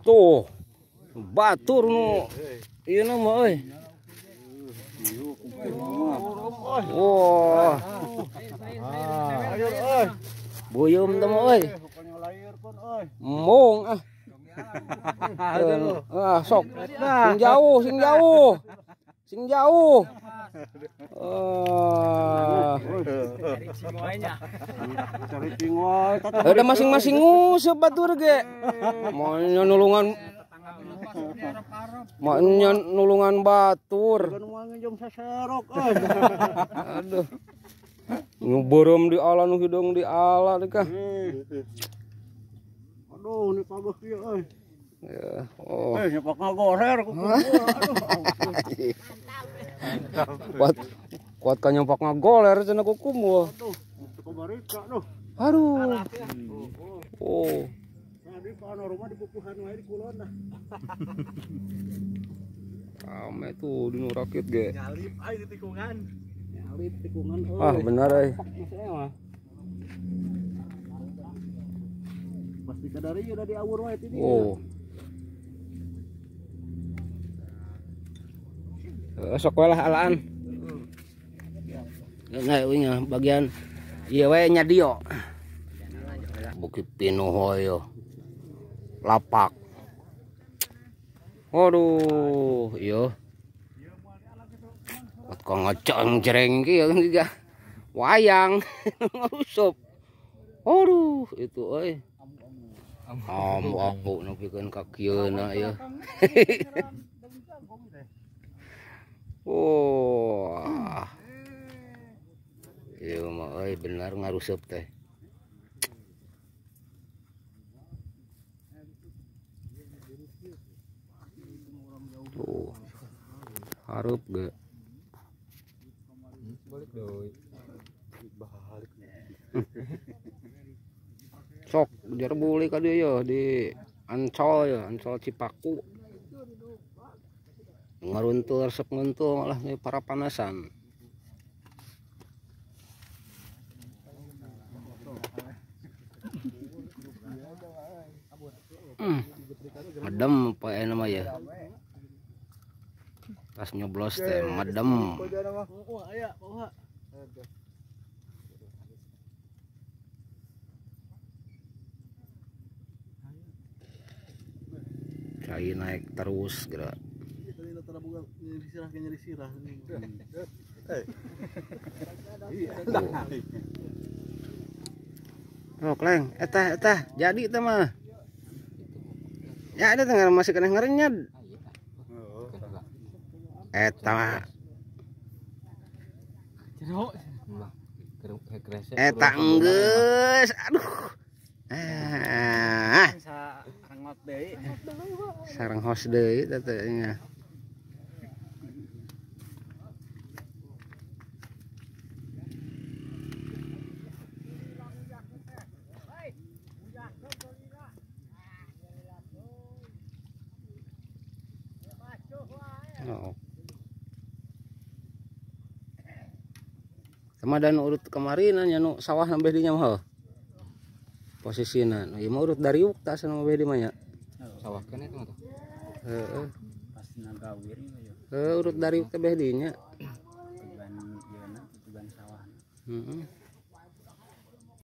Tuh. Batur nu ieu mah euy. Wah. Buyum teh mah euy. Mong ah. Ah sok. Sing jauh, sing jauh. Sing jauh. Ada masing-masing nguseup batur ge. Maunya nulungan. Maknya nulungan batur. Aduh. Nu beureum di ala nu hideung di ala deui kah. Aduh, ini pageuh kieu euy. Ya, oh. Nyepak ngagorer ku. Aduh. Kuat kuat ka nyepak ngagoler cenah ku kumul. Aduh, teu kabarika duh. Aduh. Oh. Tadi panorama di pupuhan wae di kulon dah. Rame tuh di nu rakit ge. Nyalip ai di tikungan. Nyalip tikungan euy. Ah, benar euy. Pasti kadari udah diawur wae tadi. Oh. Sok we lah alaan. Nah, ieu bagian ieu we nya dio. Bukit pinuh yo. Lapak. Waduh, iya. Kuat kok ngeceng jereng ki ya wayang ngarusup. Aduh, itu euy. Ambu-ambu nepikeun ka kieuna ieu. Wah. Ieu mah euy bener ngarusup teh. Tuh. Hareup ge. Balik deui. Balik. Sok direbuli ka dieu ya di Ancol ya, Ancol Cipaku. Ngaruntul resep nguntul malah nih para panasan. Medem apa ya nama ya? Tas nyoblos teh medem. Cai naik terus gerak. Oh, kleng, etah etah jadi teh mah. Ya ada tengah masih kena ngerenyad. Eta. Eta enggeus, aduh. Ah. Sareng hos deui teh nya. Oh. Sama dan urut kemarin nya nu sawah nambah dinya mah. Posisina nu ieu mah urut dariuk tah cenah mah di mah nya. Sawah keneh teh mah tuh. Heeh. Pasti nagawir ya. Heuh urut dariuk teh beh dinya. Tujuan ieuna tujuan sawah. Heeh.